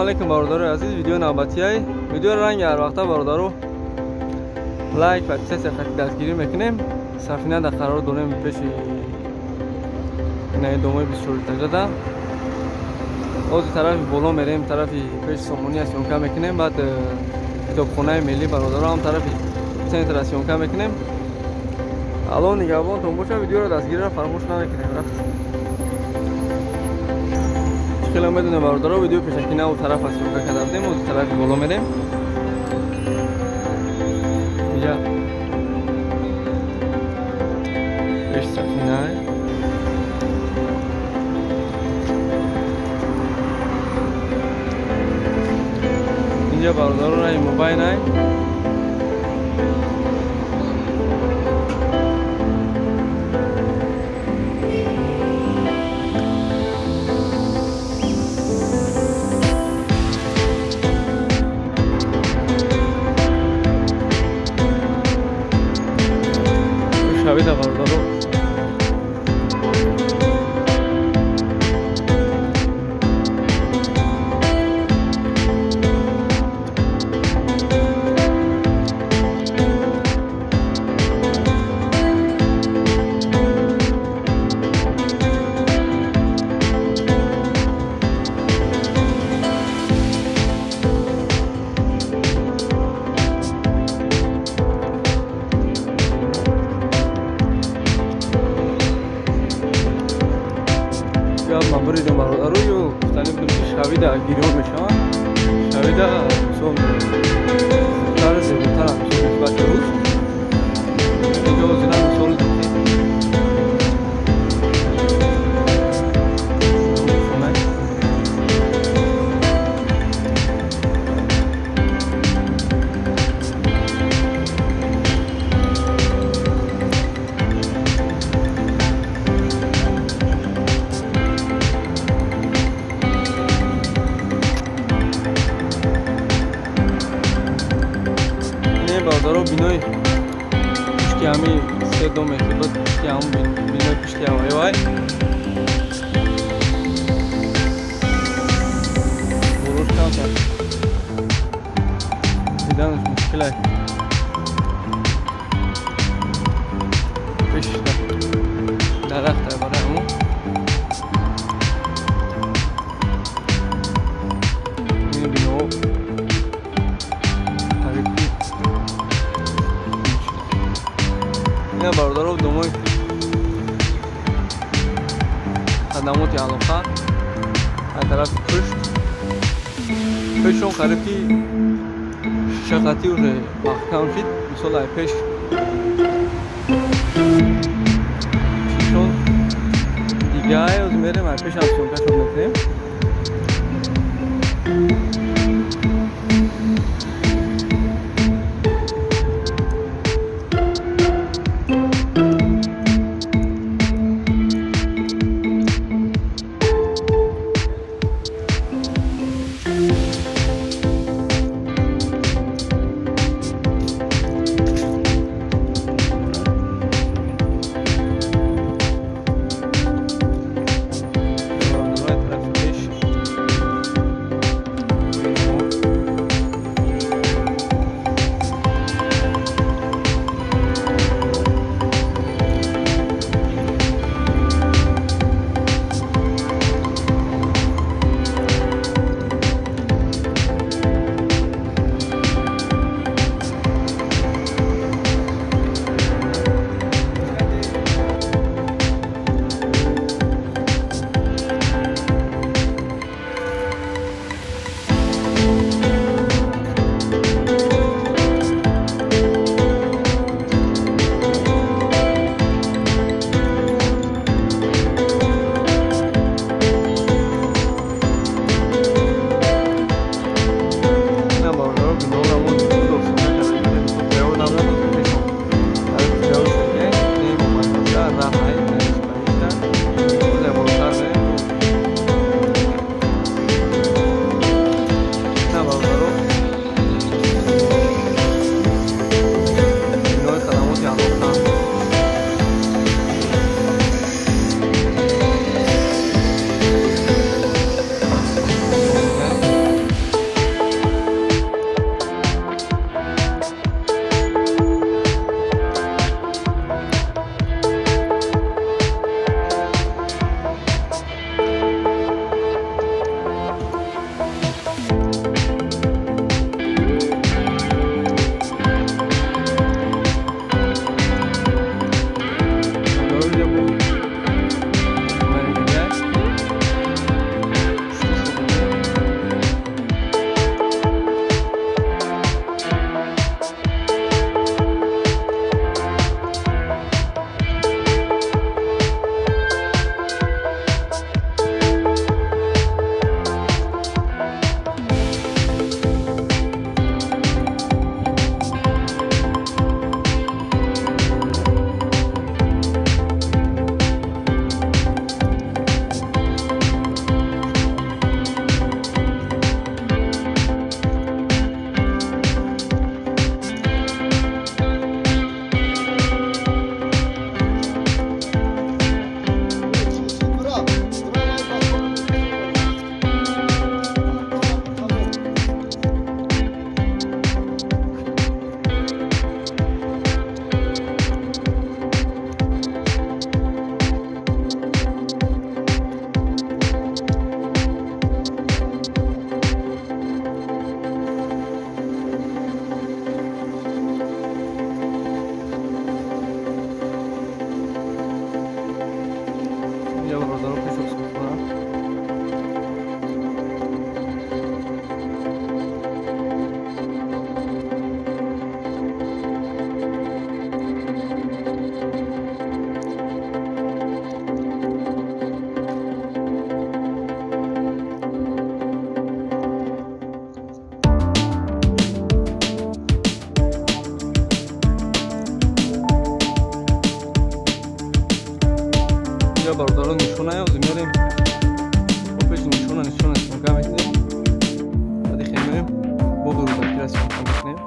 Алейкум бародарои азиз, видео навбатияй. Видеоро ранги ҳар вақта бародаро лайк ва подписаться дастгирӣ мекунем. Сафина дар қарор дорем пеши инаи домои 24 этажада. Ози тарафи боло мерем, тарафи пеши Сомония съёмка мекунем, баъд китобхонаи миллӣ бародаро ҳам тарафи центра съёмка мекунем. Алло нигаҳбонтон боша, видеоро дастгириро фаромӯш намекунем. Рафт. Хеле медонем бародаро, видео пешакӣ наву тарафа съёмка карда будем, ози тарафи боло мерем. Инҷа пеши сафина. Инҷа бародаро раи мобайнай. Шавида бародаро. Ман буридем бародаро, ё гуфтани будем, ки шавида гирён мешаванд. Шавида мисол хубтар, зеботар мисол нисбати рӯз. Инҷо озина мисол бародаро, бинои пушти ҳами се доме ки буд, пушти ҳамун бинои пушти ҳавайвай болош камтар диданаш мушкилай. Пешта дарахтай, барои ҳамун ин биноҳо қариб. Ина бародаро домои хадамоти алоқа аз тарафи пушт, пешон қариб ки шишақатӣ уже маҳкам шид. Мисол ай пеш чишон дигае, оз мерем ай пешам съёмкашон мекунем. Бародарои тарафи пеш Бародарон нишона ҳозир мерем пеши нишона съёмка мекунем. Баъди хел мерем боғи Рӯдакиро съёмка мекунем.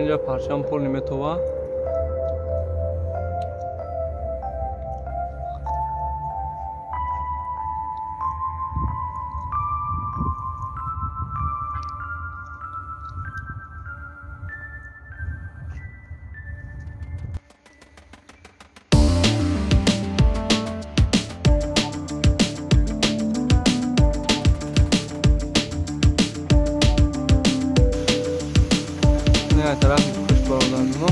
Инҷа парчам пол неметова. Тарафи пушт бародароно.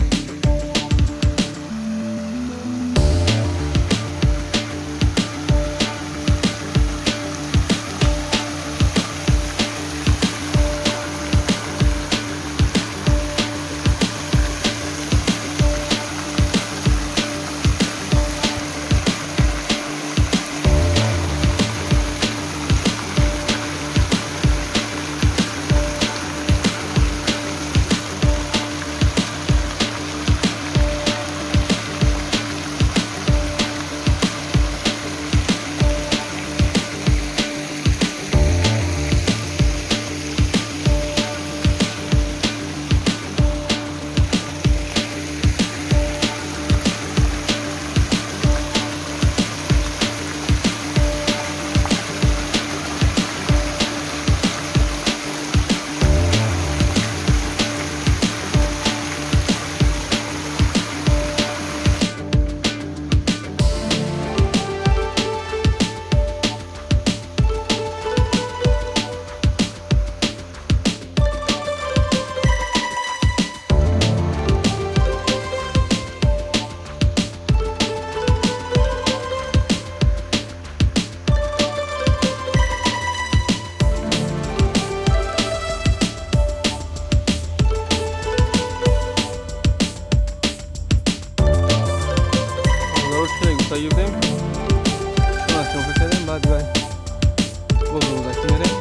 Гирдем, шуна съёмка кардем, баъд вай боғи Рӯдакӣ мерем.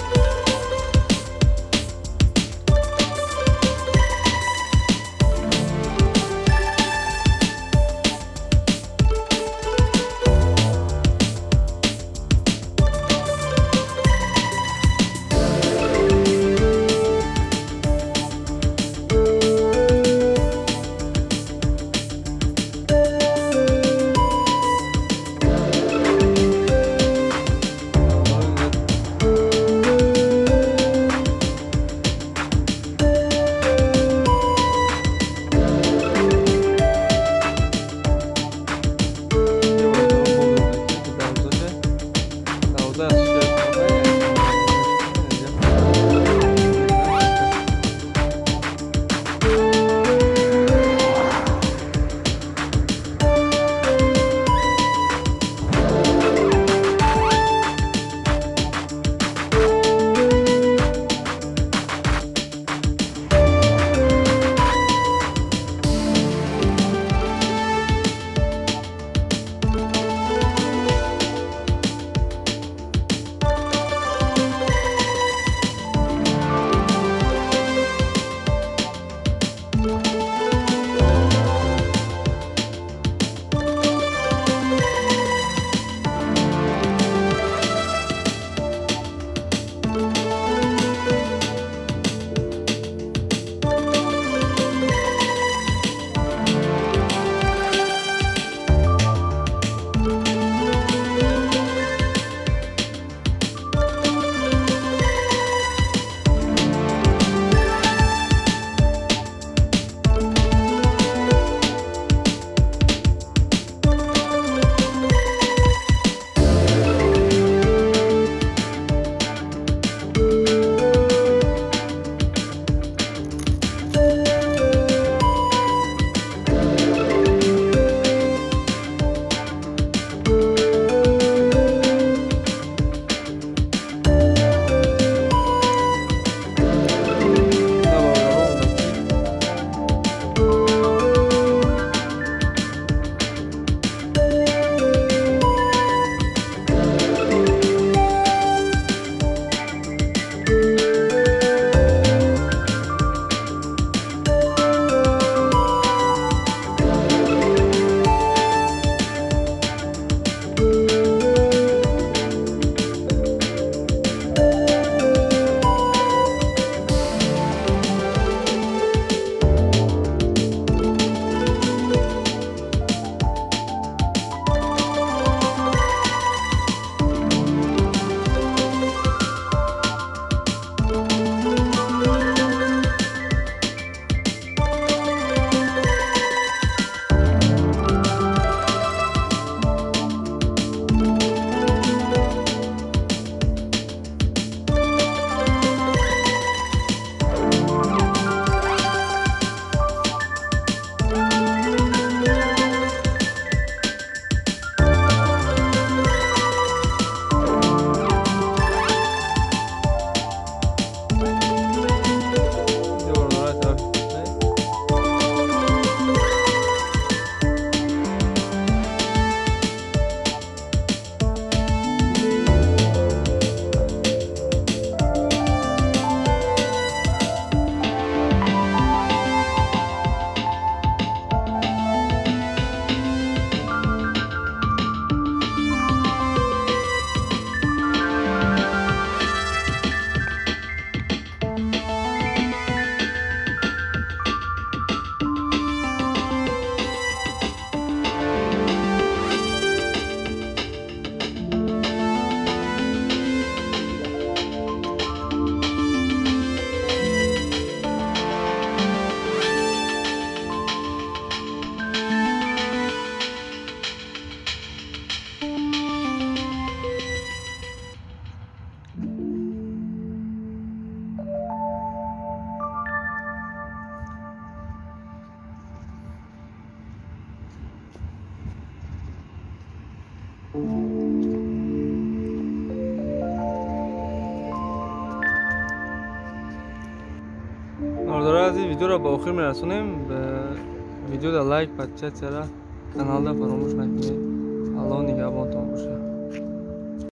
Бародарои азиз, видеоро ба охир мерасонем. Видеода лайк, подписаться ра, каналда фаромӯш накунед. Аллоҳ нигаҳбонтон бошад.